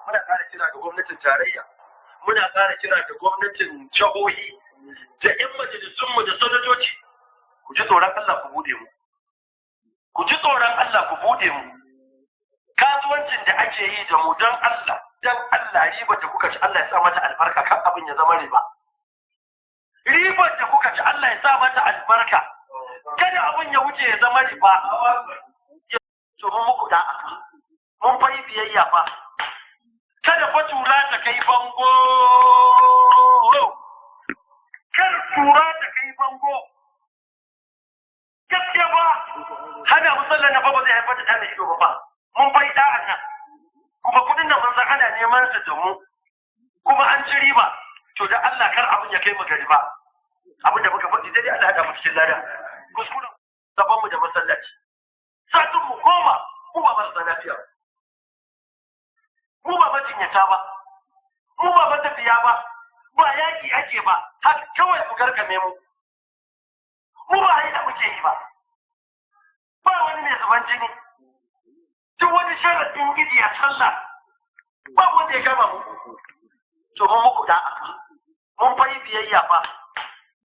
Muna ƙara kira ga gwamnatin tarayya, muna ƙara kira ga gwamnatin jihohi da 'yan majalisunmu da sanatoci, ku ji tsoron Allah ku bude mu. Ku ji tsoron Allah ku bude mu. Kasuwancin da ake yi da mu, don Allah, don Allah, ribar da kuka ci Allah ya sa mata albarka, kan abin ya zama riba. Ribar da kuka ci Allah ya sa mata albarka, kada abin ya wuce ya zama riba. To mun muku da'a, mun fa yi biyayya fa. Kada fa tura ta kai bango, kar tura ta kai bango. Gaskiya ba hana musallan na fa ba zai haifar da ɗa mai ido ba fa. Mun fa yi da'an nan, kuma kuɗin da mun san ana neman su da mu, kuma an ci riba. To da Allah kar abin ya kai mu gari ba. Abin da muka faɗi dai, Allah ya haɗa mu cikin lada. Kuskuren gaban mu da masallaci, satin mu 10, mu ba marasa lafiya ba, mu ba majinyata ba, mu ba matafiya ba, ba yaki ake ba. Haka kawai ku garkame mu. Mu ba haila muke yi ba, ba wani mai zuban jini, duk wani sharaɗin gidi a sallah ba wanda ya kama mu. To mun muku da'a, mun fa yi biyayya fa.